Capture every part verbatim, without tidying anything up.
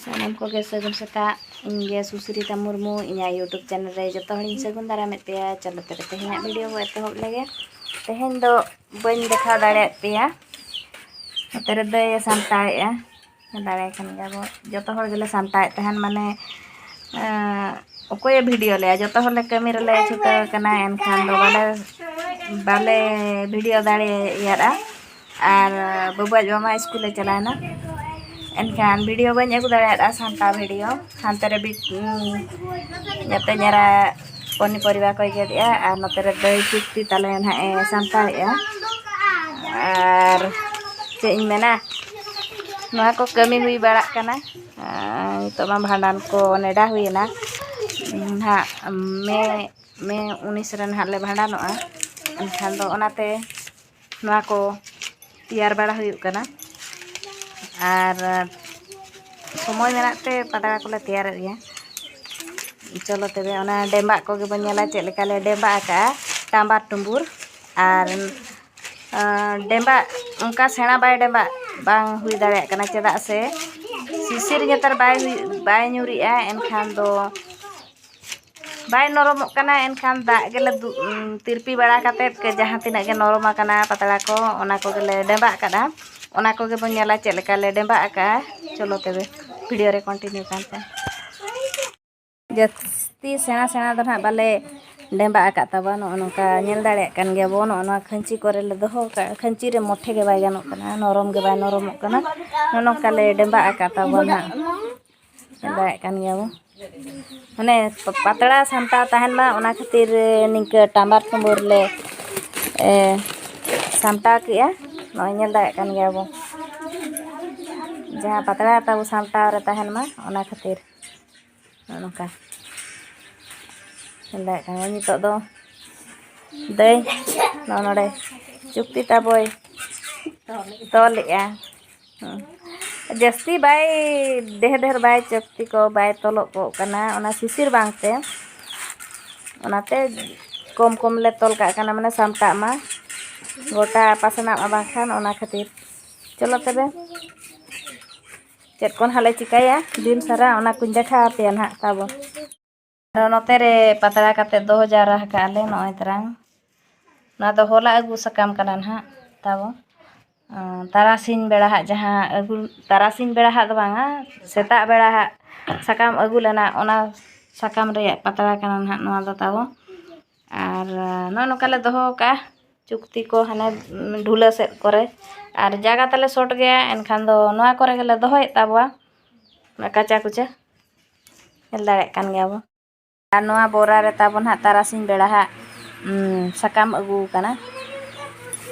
ᱥᱟᱱᱟᱢ ᱠᱚᱜᱮ ᱥᱟᱹᱜᱩᱱ ᱥᱮᱛᱟᱜ᱾ ᱤᱧ ᱜᱮ ᱥᱩᱥᱨᱤᱛᱟ ᱢᱩᱨᱢᱩ, ᱤᱧᱟᱹᱜ YouTube ᱪᱮᱱᱮᱞ ᱨᱮ ᱡᱚᱛᱚ ᱦᱚᱲᱤᱧ ᱥᱟᱹᱜᱩᱱ ᱫᱟᱨᱟᱢᱮᱫ ᱯᱮᱭᱟ᱾ ᱪᱚᱞᱚ ᱛᱚᱵᱮ ᱛᱮᱦᱮᱧᱟᱜ ᱵᱷᱤᱰᱤᱭᱳ ᱵᱚ ᱮᱛᱚᱦᱚᱵ ᱞᱮᱜᱮ᱾ ᱛᱮᱦᱮᱧ ᱫᱚ ᱵᱟᱹᱧ ᱫᱮᱠᱷᱟᱣ ᱫᱟᱲᱮᱭᱟᱫ ᱯᱮᱭᱟ᱾ ᱱᱚᱛᱮ ᱨᱮ ᱫᱟᱹᱭᱮ ᱥᱟᱢᱴᱟᱣᱮᱫᱼᱟ᱾ ᱫᱟᱲᱮᱭᱟᱜ ᱠᱟᱱ ᱜᱮᱭᱟ ᱵᱚ, ᱡᱚᱛᱚ ᱦᱚᱲ ᱜᱮᱞᱮ ᱥᱟᱢᱴᱟᱣᱮᱫ ᱛᱟᱦᱮᱱ, ᱢᱟᱱᱮ ᱚᱠᱚᱭᱮ ᱵᱷᱤᱰᱤᱭᱳ ᱞᱮᱭᱟ? ᱡᱚᱛᱚ ᱦᱚᱲ ᱞᱮ ᱠᱟᱹᱢᱤ ᱨᱮᱞᱮ ᱪᱷᱩᱴᱟᱹᱣ ᱟᱠᱟᱱᱟ, ᱮᱱᱠᱷᱟᱱ ᱫᱚ ᱵᱟᱞᱮ ᱵᱟᱞᱮ ᱵᱷᱤᱰᱤᱭᱳ ᱫᱟᱲᱮᱭᱟᱫᱼᱟ᱾ ᱟᱨ ᱵᱟᱹᱵᱩ ᱟᱡ ᱢᱟᱢᱟ ᱥᱠᱩᱞᱮ ᱪᱟᱞᱟᱣᱮᱱᱟ, ᱮᱱᱠᱷᱟᱱ ᱵᱷᱤᱰᱤᱭᱳ ᱵᱟᱹᱧ ᱟᱹᱜᱩ ᱫᱟᱲᱮᱭᱟᱫᱼᱟ, ᱥᱟᱢᱴᱟᱣ ᱵᱷᱤᱰᱤᱭᱳ᱾ ᱦᱟᱱᱛᱮ ᱨᱮ ᱵᱤᱴ ᱡᱟᱛᱮ ᱧᱮᱨᱟ ᱯᱚᱱᱤ ᱯᱚᱨᱤᱵᱟ ᱠᱚᱭ ᱜᱮᱫᱮᱜᱼᱟ, ᱟᱨ ᱱᱚᱛᱮ ᱨᱮ ᱫᱟᱹᱭ ᱪᱩᱠᱛᱤ ᱛᱟᱞᱮ ᱱᱟᱦᱟᱜ ᱮ ᱥᱟᱢᱴᱟᱣᱮᱫᱼᱟ᱾ ᱟᱨ ᱪᱮᱫ ᱤᱧ ᱢᱮᱱᱟ, ᱱᱚᱣᱟ ᱠᱚ ᱠᱟᱹᱢᱤ ᱦᱩᱭ ᱵᱟᱲᱟᱜ ᱠᱟᱱᱟ᱾ ᱟᱨ ᱱᱤᱛᱚᱜ ᱢᱟ ᱵᱷᱟᱸᱰᱟᱱ ᱠᱚ ᱱᱮᱰᱟ ᱦᱩᱭᱮᱱᱟ, ᱱᱟᱦᱟᱜ ᱢᱮ ᱢᱮ ᱩᱱᱤᱥ ᱨᱮ ᱱᱟᱦᱟᱜ ᱞᱮ ᱵᱷᱟᱸᱰᱟᱱᱚᱜᱼᱟ᱾ ᱮᱱᱠᱷᱟᱱ ᱫᱚ ᱚᱱᱟᱛᱮ ᱱᱚᱣᱟ ᱠᱚ ᱛᱮᱭᱟᱨ ᱵᱟᱲᱟ ᱦᱩᱭᱩᱜ ᱠᱟᱱᱟ᱾ ᱟᱨ ᱥᱚᱢᱚᱭ ᱢᱮᱱᱟᱜ ᱛᱮ ᱯᱟᱛᱲᱟ ᱠᱚᱞᱮ ᱛᱮᱭᱟᱨᱮᱫ ᱜᱮᱭᱟ᱾ ᱪᱚᱞᱚ ᱛᱚᱵᱮ ᱚᱱᱟ ᱰᱮᱢᱵᱟᱜ ᱠᱚᱜᱮ ᱵᱚᱱ ᱧᱮᱞᱟ, ᱪᱮᱫ ᱞᱮᱠᱟ ᱞᱮ ᱰᱮᱢᱵᱟᱜ ᱟᱠᱟᱜᱼᱟ, ᱴᱟᱢᱵᱟᱨ ᱴᱩᱢᱵᱩᱨ᱾ ᱟᱨ ᱰᱮᱢᱵᱟᱜ ᱚᱱᱠᱟ ᱥᱮᱬᱟ ᱵᱟᱭ ᱰᱮᱢᱵᱟᱜ ᱵᱟᱝ ᱦᱩᱭ ᱫᱟᱲᱮᱭᱟᱜ ᱠᱟᱱᱟ, ᱪᱮᱫᱟᱜ ᱥᱮ ᱥᱤᱥᱤᱨ ᱱᱮᱛᱟᱨ ᱵᱟᱭ ᱦᱩᱭ ᱵᱟᱭ ᱧᱩᱨᱮᱜᱼᱟ᱾ ᱮᱱᱠᱷᱟᱱ ᱫᱚ ᱵᱟᱭ ᱱᱚᱨᱚᱢᱚᱜ ᱠᱟᱱᱟ᱾ ᱮᱱᱠᱷᱟᱱ ᱫᱟᱜ ᱜᱮᱞᱮ ᱫᱩ- ᱩᱸ, ᱛᱤᱨᱯᱤ ᱵᱟᱲᱟ ᱠᱟᱛᱮᱫ ᱡᱟᱦᱟᱸ ᱛᱤᱱᱟᱹᱜ ᱜᱮ ᱱᱚᱨᱚᱢ ᱟᱠᱟᱱᱟ ᱯᱟᱛᱲᱟ ᱠᱚ, ᱚᱱᱟ ᱠᱚᱜᱮᱞᱮ ᱰᱮᱸᱵᱟᱜ ᱟᱠᱟᱫᱼᱟ᱾ ᱚᱱᱟ ᱠᱚᱜᱮ ᱵᱚᱱ ᱧᱮᱞᱟ ᱪᱮᱫ ᱞᱮᱠᱟ ᱞᱮ ᱰᱮᱸᱵᱟᱜ ᱟᱠᱟᱫᱼᱟ᱾ ᱪᱚᱞᱚ ᱛᱚᱵᱮ ᱵᱷᱤᱰᱤᱭᱳ ᱨᱮ ᱠᱚᱱᱴᱤᱱᱤᱭᱩ ᱠᱟᱱ ᱛᱮ᱾ ᱡᱟᱹᱥᱛᱤ ᱥᱮᱬᱟ ᱥᱮᱬᱟ ᱫᱚ ᱱᱟᱦᱟᱜ ᱵᱟᱞᱮ ᱰᱮᱸᱵᱟᱜ ᱟᱠᱟᱫ ᱛᱟᱵᱚᱱ᱾ ᱱᱚᱜᱼᱚ ᱱᱚᱝᱠᱟ ᱧᱮᱞ ᱫᱟᱲᱮᱭᱟᱜ ᱠᱟᱱ ᱜᱮᱭᱟ ᱵᱚᱱ, ᱱᱚᱜᱼᱚ ᱱᱚᱣᱟ ᱠᱷᱟᱹᱧᱪᱤ ᱠᱚᱨᱮ ᱞᱮ ᱫᱚᱦᱚ ᱟᱠᱟᱫᱼᱟ, ᱠᱷᱟᱹᱧᱪᱤ ᱨᱮ ᱢᱚᱴᱷᱮ ᱜᱮ ᱵᱟᱭ ᱜᱟᱱᱚᱜ ᱠᱟᱱᱟ, ᱱᱚᱨᱚᱢ ᱜᱮ ᱵᱟᱭ ᱱᱚᱨᱚᱢᱚᱜ ᱠᱟᱱᱟ᱾ ᱱᱚᱜᱼᱚ ᱱᱚᱝᱠᱟ ᱞᱮ ᱰᱮᱸᱵᱟᱜ ᱟᱠᱟᱫ ᱛᱟᱵᱚᱱ ᱱᱟᱦᱟᱜ᱾ ᱧᱮᱞ ᱫᱟᱲᱮᱭᱟᱜ ᱠᱟᱱ ᱜᱮᱭᱟ ᱵᱚᱱ, ᱢᱟᱱᱮ ᱯᱟᱛᱲᱟ ᱥᱟᱢᱴᱟᱣ ᱛᱟᱦᱮᱱ ᱢᱟ, ᱚᱱᱟ ᱠᱷᱟᱹᱛᱤᱨ ᱱᱤᱝᱠᱟᱹ ᱴᱟᱢᱵᱟᱨ ᱴᱩᱢᱵᱩᱨ ᱞᱮ ᱮ, ᱥᱟᱢᱴᱟᱣ ᱠᱮᱜᱼᱟ᱾ ᱱᱚᱜᱼᱚᱭ ᱧᱮᱞ ᱫᱟᱲᱮᱭᱟᱜ ᱠᱟᱱ ᱜᱮᱭᱟ ᱵᱚᱱ, ᱡᱟᱦᱟᱸ ᱯᱟᱛᱲᱟ ᱛᱟᱵᱚ ᱥᱟᱢᱴᱟᱣ ᱨᱮ ᱛᱟᱦᱮᱱ ᱢᱟ, ᱚᱱᱟ ᱠᱷᱟᱹᱛᱤᱨ ᱱᱚᱜᱼᱚ ᱱᱚᱝᱠᱟ ᱧᱮᱞ ᱫᱟᱲᱮᱭᱟᱜ ᱠᱟᱱ ᱜᱮᱭᱟ᱾ ᱱᱤᱛᱚᱜ ᱫᱚ ᱫᱟᱹᱭ ᱱᱚᱜᱼᱚ ᱱᱚᱰᱮ ᱪᱩᱠᱛᱤ ᱛᱟᱵᱚᱭ ᱛᱚᱞᱮᱜᱼᱟ᱾ ᱦᱩᱸ᱾ ᱡᱟᱹᱥᱛᱤ ᱵᱟᱭ, ᱰᱷᱮᱨ ᱰᱷᱮᱨ ᱵᱟᱭ ᱪᱟᱹᱠᱛᱤ ᱠᱚ ᱵᱟᱭ ᱛᱚᱞᱚᱜ ᱠᱚᱜ ᱠᱟᱱᱟ, ᱚᱱᱟ ᱥᱤᱥᱤᱨ ᱵᱟᱝᱛᱮ᱾ ᱚᱱᱟᱛᱮ ᱠᱚᱢ ᱠᱚᱢ ᱞᱮ ᱛᱚᱞ ᱠᱟᱜ ᱠᱟᱱᱟ, ᱢᱟᱱᱮ ᱥᱟᱢᱴᱟᱜ ᱢᱟ, ᱜᱚᱴᱟ ᱯᱟᱥᱱᱟᱜ ᱢᱟ ᱵᱟᱝᱠᱷᱟᱱ, ᱚᱱᱟ ᱠᱷᱟᱹᱛᱤᱨ᱾ ᱪᱚᱞᱚ ᱛᱚᱵᱮ, ᱪᱮᱫ ᱠᱚ ᱱᱟᱦᱟᱜ ᱞᱮ ᱪᱤᱠᱟᱹᱭᱟ ᱫᱤᱱ ᱥᱟᱨᱟ, ᱚᱱᱟ ᱠᱚᱧ ᱫᱮᱠᱷᱟᱣ ᱟᱯᱮᱭᱟ ᱱᱟᱦᱟᱜ ᱛᱟᱵᱚ᱾ ᱟᱨ ᱱᱚᱛᱮ ᱨᱮ ᱯᱟᱛᱲᱟ ᱠᱟᱛᱮ ᱫᱚᱦᱚ ᱡᱟᱣᱨᱟ ᱟᱠᱟᱫᱼᱟ ᱞᱮ ᱱᱚᱜᱼᱚᱭ ᱛᱟᱨᱟᱝ᱾ ᱱᱚᱣᱟ ᱫᱚ ᱦᱚᱞᱟ ᱟᱹᱜᱩ ᱥᱟᱠᱟᱢ ᱠᱟᱱᱟ ᱱᱟᱦᱟᱜ ᱛᱟᱵᱚ᱾ ᱟᱸ, ᱛᱟᱨᱟᱥᱤᱧ ᱵᱮᱲᱟ ᱦᱟᱸᱜ ᱡᱟᱦᱟᱸ ᱟᱹᱜᱩ, ᱛᱟᱨᱟᱥᱤᱧ ᱵᱮᱲᱟ ᱦᱟᱸᱜ ᱫᱚ ᱵᱟᱝᱟ, ᱥᱮᱛᱟᱜ ᱵᱮᱲᱟ ᱦᱟᱸᱜ ᱥᱟᱠᱟᱢ ᱟᱹᱜᱩ ᱞᱮᱱᱟ, ᱚᱱᱟ ᱥᱟᱠᱟᱢ ᱨᱮᱭᱟᱜ ᱯᱟᱛᱲᱟ ᱠᱟᱱᱟ ᱱᱟᱦᱟᱜ ᱱᱚᱣᱟ ᱫᱚ ᱛᱟᱵᱚ᱾ ᱟᱨ, ᱟᱸ, ᱱᱚᱜᱼᱚ ᱱᱚᱝᱠᱟ ᱞᱮ ᱫᱚᱦᱚ ᱠᱟᱜᱼᱟ ᱪᱩᱠᱛᱤ ᱠᱚ ᱦᱟᱱᱮ, ᱩᱸ, ᱰᱷᱩᱞᱟᱹ ᱥᱮᱫ ᱠᱚᱨᱮ᱾ ᱟᱨ ᱡᱟᱭᱜᱟ ᱛᱟᱞᱮ ᱥᱚᱴ ᱜᱮᱭᱟ, ᱮᱱᱠᱷᱟᱱ ᱫᱚ ᱱᱚᱣᱟ ᱠᱚᱨᱮ ᱜᱮᱞᱮ ᱫᱚᱦᱚᱭᱮᱫ ᱛᱟᱵᱚᱣᱟ, ᱚᱱᱟ ᱠᱟᱪᱟ ᱠᱩᱪᱟ᱾ ᱧᱮᱞ ᱫᱟᱲᱮᱭᱟᱜ ᱠᱟᱱ ᱜᱮᱭᱟ ᱵᱚ᱾ ᱟᱨ ᱱᱚᱣᱟ ᱵᱚᱨᱟ ᱨᱮ ᱛᱟᱵᱚᱱ ᱦᱟᱸᱜ ᱛᱟᱨᱟᱥᱤᱧ ᱵᱮᱲᱟ ᱦᱟᱸᱜ, ᱩᱸ, ᱥᱟᱠᱟᱢ ᱟᱹᱜᱩ ᱠᱟᱱᱟ᱾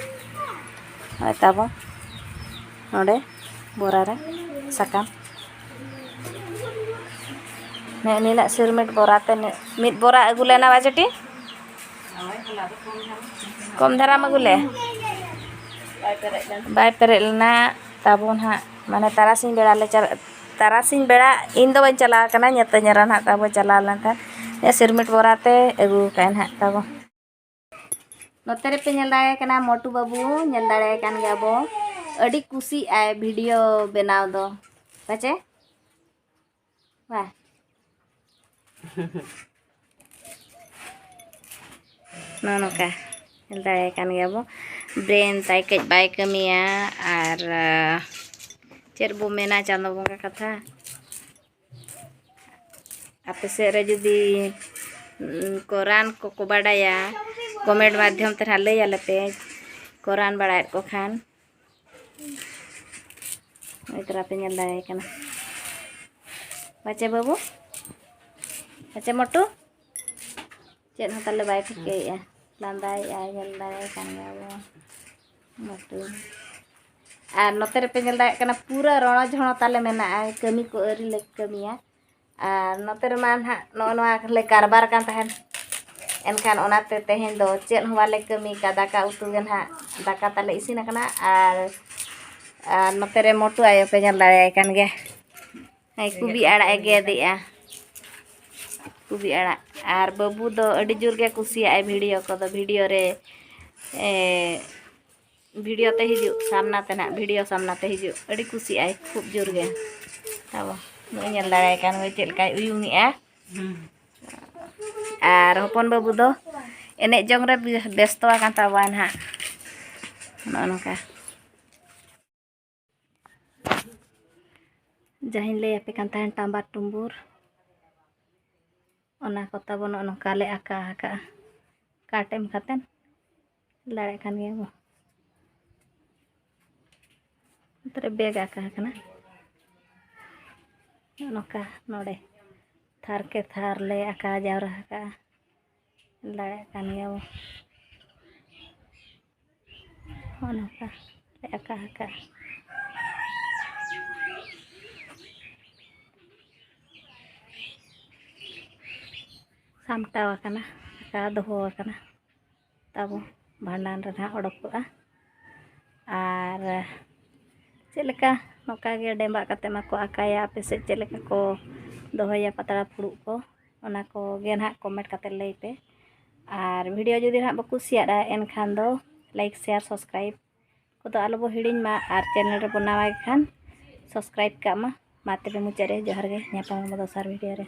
ᱦᱳᱭ ᱛᱟᱵᱚ, ᱱᱚᱰᱮ ᱵᱚᱨᱟ ᱨᱮ ᱥᱟᱠᱟᱢ᱾ ᱱᱮᱜᱼᱮ ᱱᱤᱱᱟᱹᱜ ᱥᱤᱨᱢᱤᱴ ᱵᱚᱨᱟ ᱛᱮ ᱱᱤ-, ᱢᱤᱫ ᱵᱚᱨᱟ ᱟᱹᱜᱩ ᱞᱮᱱᱟ ᱵᱟᱪᱮᱴᱤ? ᱠᱚᱢ ᱫᱷᱟᱨᱟᱢ ᱟᱹᱜᱩ ᱞᱮ? ᱵᱟᱭ ᱯᱮᱨᱮᱡ ᱞᱮᱱᱟ᱾ ᱛᱟᱵᱚᱱ ᱦᱟᱸᱜ, ᱢᱟᱱᱮ ᱛᱟᱨᱟᱥᱤᱧ ᱵᱮᱲᱟ ᱞᱮ ᱪᱟᱞᱟᱜ, ᱛᱟᱨᱟᱥᱤᱧ ᱵᱮᱲᱟ ᱤᱧ ᱫᱚ ᱵᱟᱹᱧ ᱪᱟᱞᱟᱣ ᱠᱟᱱᱟ, ᱧᱮᱛᱮ ᱧᱮᱨᱟ ᱱᱟᱦᱟᱜ ᱛᱟᱵᱚ ᱪᱟᱞᱟᱣ ᱞᱮᱱᱠᱷᱟᱱ᱾ ᱱᱤᱭᱟᱹ ᱥᱤᱨᱢᱤᱴ ᱵᱚᱨᱟ ᱛᱮ ᱟᱹᱜᱩ ᱠᱟᱜᱼᱟᱭ ᱱᱟᱦᱟᱜ ᱛᱟᱵᱚ᱾ ᱱᱚᱛᱮ ᱨᱮᱯᱮ ᱧᱮᱞ ᱫᱟᱲᱮᱭᱟᱭ ᱠᱟᱱᱟ ᱢᱚᱴᱩ ᱵᱟᱹᱵᱩ, ᱧᱮᱞ ᱫᱟᱲᱮᱭᱟᱭ ᱠᱟᱱ ᱜᱮᱭᱟ ᱵᱚ᱾ ᱟᱹᱰᱤ ᱠᱩᱥᱤᱜ ᱟᱭ ᱵᱷᱤᱰᱤᱭᱳ ᱵᱮᱱᱟᱣ ᱫᱚ᱾ ᱯᱟᱪᱮ? ᱵᱟ᱾ ᱱᱚᱜᱼᱚ ᱱᱚᱝᱠᱟ ᱧᱮᱞ ᱫᱟᱲᱮᱭᱟᱭ ᱠᱟᱱ ᱜᱮᱭᱟ ᱵᱚ, ᱵᱨᱮᱱ ᱛᱟᱭ ᱠᱟᱹᱡ ᱵᱟᱭ ᱠᱟᱹᱢᱤᱭᱟ᱾ ᱟᱨ, ᱟᱸ, ᱪᱮᱫ ᱵᱚ ᱢᱮᱱᱟ, ᱪᱟᱸᱫᱚ ᱵᱚᱸᱜᱟ ᱠᱟᱛᱷᱟ᱾ ᱟᱯᱮ ᱥᱮᱫ ᱨᱮ ᱡᱩᱫᱤ, ᱩᱸ, ᱠᱚ ᱨᱟᱱ ᱠᱚᱠᱚ ᱵᱟᱰᱟᱭᱟ, ᱠᱚᱢᱮᱱᱴ ᱢᱟᱫᱽᱫᱷᱚᱢ ᱛᱮ ᱱᱟᱦᱟᱜ ᱞᱟᱹᱭ ᱟᱞᱮ ᱯᱮ, ᱠᱚ ᱨᱟᱱ ᱵᱟᱲᱟᱭᱮᱫ ᱠᱚ ᱠᱷᱟᱱ᱾ ᱱᱚᱜᱼᱚᱭ ᱛᱚᱨᱟ ᱯᱮ ᱧᱮᱞ ᱫᱟᱲᱮᱭᱟᱭ ᱠᱟᱱᱟ᱾ ᱯᱟᱪᱮ ᱵᱟᱹᱵᱩ? ᱯᱟᱪᱮ ᱢᱚᱴᱩ? ᱪᱮᱫ ᱦᱚᱸ ᱛᱟᱞᱮ ᱵᱟᱭ ᱴᱷᱤᱠᱟᱹᱭᱮᱫᱼᱟ᱾ ᱞᱟᱸᱫᱟᱭᱮᱫᱼᱟᱭ, ᱧᱮᱞ ᱫᱟᱲᱮᱭᱟᱭ ᱠᱟᱱ ᱜᱮᱭᱟ ᱵᱚ᱾ ᱢᱚᱴᱩ᱾ ᱟᱨ ᱱᱚᱛᱮ ᱨᱮᱯᱮ ᱧᱮᱞ ᱫᱟᱲᱮᱭᱟᱜ ᱠᱟᱱᱟ, ᱯᱩᱨᱟᱹ ᱨᱚᱲᱚ ᱡᱷᱚᱲᱚ ᱛᱟᱞᱮ ᱢᱮᱱᱟᱜᱼᱟ, ᱠᱟᱹᱢᱤ ᱠᱚ ᱟᱹᱣᱨᱤ ᱞᱮ ᱠᱟᱹᱢᱤᱭᱟ᱾ ᱟᱨ ᱱᱚᱛᱮ ᱨᱮᱢᱟ ᱱᱟᱦᱟᱜ ᱱᱚᱜᱼᱚ ᱱᱚᱣᱟ ᱞᱮ ᱠᱟᱨᱵᱟᱨ ᱠᱟᱱ ᱛᱟᱦᱮᱸᱱ, ᱮᱱᱠᱷᱟᱱ ᱚᱱᱟᱛᱮ ᱛᱮᱦᱮᱧ ᱫᱚ ᱪᱮᱫ ᱦᱚᱸ ᱵᱟᱞᱮ ᱠᱟᱹᱢᱤ ᱠᱟᱜ, ᱫᱟᱠᱟ ᱩᱛᱩ ᱜᱮ ᱱᱟᱦᱟᱜ, ᱫᱟᱠᱟ ᱛᱟᱞᱮ ᱤᱥᱤᱱ ᱟᱠᱟᱱᱟ᱾ ᱟᱨ, ᱟᱨ ᱱᱚᱛᱮ ᱨᱮ ᱢᱚᱴᱩ ᱟᱭᱳ ᱯᱮ ᱧᱮᱞ ᱫᱟᱲᱮᱭᱟᱭ ᱠᱟᱱ ᱜᱮᱭᱟ, ᱦᱮᱸ, ᱠᱩᱵᱤ ᱟᱲᱟᱜ ᱮ ᱜᱮᱫᱮᱜᱼᱟ, ᱠᱩᱵᱤ ᱟᱲᱟᱜ᱾ ᱟᱨ ᱵᱟᱹᱵᱩ ᱫᱚ ᱟᱹᱰᱤ ᱡᱳᱨ ᱜᱮ ᱠᱩᱥᱤᱭᱟᱜᱼᱟᱭ ᱵᱷᱤᱰᱤᱭᱳ ᱠᱚᱫᱚ, ᱵᱷᱤᱰᱤᱭᱳ ᱨᱮ, ᱮ, ᱵᱷᱤᱰᱤᱭᱳ ᱛᱮ ᱦᱤᱡᱩᱜ, ᱥᱟᱢᱱᱟ ᱛᱮ ᱱᱟᱜ, ᱵᱷᱤᱰᱤᱭᱳ ᱥᱟᱢᱱᱟ ᱛᱮ ᱦᱤᱡᱩᱜ᱾ ᱟᱹᱰᱤ ᱠᱩᱥᱤᱜ ᱟᱭ ᱠᱷᱩᱵ ᱡᱳᱨ ᱜᱮ᱾ ᱛᱟᱵᱚ ᱱᱚᱜᱼᱚᱭ ᱧᱮᱞ ᱫᱟᱲᱮᱭᱟᱭ ᱠᱟᱱ ᱜᱮ ᱪᱮᱫ ᱞᱮᱠᱟᱭ ᱩᱭᱩᱝ ᱮᱜᱼᱟ᱾ ᱟᱨ ᱦᱚᱯᱚᱱ ᱵᱟᱹᱵᱩ ᱫᱚ ᱮᱱᱮᱡ ᱡᱚᱝ ᱨᱮ ᱵᱮᱥᱛᱚ ᱟᱠᱟᱱ ᱛᱟᱵᱚᱱᱟ ᱱᱟᱦᱟᱜ᱾ ᱱᱚᱜᱼᱚ ᱱᱚᱝᱠᱟ᱾ ᱡᱟᱦᱟᱸᱧ ᱞᱟᱹᱭ ᱟᱯᱮ ᱠᱟᱱ ᱛᱟᱦᱮᱱ, ᱴᱟᱢᱵᱟᱨ ᱴᱩᱢᱵᱩᱨ, ᱚᱱᱟ ᱠᱚ ᱛᱟᱵᱚ ᱱᱚᱜᱼᱚ ᱱᱚᱝᱠᱟ ᱞᱮ ᱟᱸᱠᱟ ᱟᱠᱟᱜᱼᱟ᱾ ᱠᱟᱴ ᱮᱢ ᱠᱟᱛᱮᱱ ᱫᱟᱲᱮᱭᱟᱜ ᱠᱟᱱ ᱜᱮᱭᱟ ᱵᱚ᱾ ᱱᱚᱛᱮ ᱨᱮ ᱵᱮᱜᱽ ᱟᱸᱠᱟ ᱟᱠᱟᱱᱟ᱾ ᱱᱚᱜᱼᱚ ᱱᱚᱝᱠᱟ ᱱᱚᱰᱮ ᱛᱷᱟᱨ ᱠᱮ ᱛᱷᱟᱨ ᱞᱮ ᱟᱸᱠᱟ ᱡᱟᱣᱨᱟ ᱟᱠᱟᱜᱼᱟ᱾ ᱫᱟᱲᱮᱭᱟᱜ ᱠᱟᱱ ᱜᱮᱭᱟ ᱵᱚ᱾ ᱱᱚᱜᱼᱚ ᱱᱚᱝᱠᱟ ᱞᱮ ᱟᱸᱠᱟ ᱟᱠᱟᱜᱼᱟ᱾ ᱥᱟᱢᱴᱟᱣ ᱟᱠᱟᱱᱟ, ᱟᱸᱠᱟ ᱫᱚᱦᱚ ᱟᱠᱟᱱᱟ᱾ ᱛᱟᱵᱚ ᱵᱷᱟᱸᱰᱟᱱ ᱨᱮ ᱱᱟᱦᱟᱜ ᱚᱰᱚᱠᱚᱜᱼᱟ᱾ ᱟᱨ ᱪᱮᱫ ᱞᱮᱠᱟ ᱱᱚᱝᱠᱟ ᱜᱮ ᱰᱮᱸᱵᱟᱜ ᱠᱟᱛᱮ ᱢᱟᱠᱚ ᱟᱸᱠᱟᱭᱟ, ᱟᱯᱮ ᱥᱮᱫ ᱪᱮᱫ ᱞᱮᱠᱟ ᱠᱚ ᱫᱚᱦᱚᱭᱟ ᱯᱟᱛᱲᱟ ᱯᱷᱩᱲᱩᱜ ᱠᱚ, ᱚᱱᱟ ᱠᱚᱜᱮ ᱱᱟᱦᱟᱜ ᱠᱚᱢᱮᱱᱴ ᱠᱟᱛᱮ ᱞᱟᱹᱭ ᱯᱮ᱾ ᱟᱨ ᱵᱷᱤᱰᱤᱭᱳ ᱡᱩᱫᱤ ᱱᱟᱦᱟᱜ ᱵᱚ ᱠᱩᱥᱤᱭᱟᱜᱼᱟ, ᱮᱱᱠᱷᱟᱱ ᱫᱚ ᱞᱟᱭᱤᱠ, ᱥᱮᱭᱟᱨ, ᱥᱟᱵᱥᱠᱨᱟᱭᱤᱵ ᱠᱚᱫᱚ ᱟᱞᱚ ᱵᱚ ᱦᱤᱲᱤᱧ ᱢᱟ᱾ ᱟᱨ ᱪᱮᱱᱮᱞ ᱨᱮᱵᱚ ᱱᱟᱣᱟ ᱜᱮ ᱠᱷᱟᱱ ᱥᱟᱵᱥᱠᱨᱟᱭᱤᱵ ᱠᱟᱜ ᱢᱟ᱾ ᱢᱟ ᱛᱚᱵᱮ ᱢᱩᱪᱟᱹᱫ ᱨᱮ ᱡᱚᱦᱟᱨ ᱜᱮ, ᱧᱟᱯᱟᱢ ᱟᱵᱚ ᱫᱚᱥᱟᱨ ᱵᱷᱤᱰᱤᱭᱳ ᱨᱮ᱾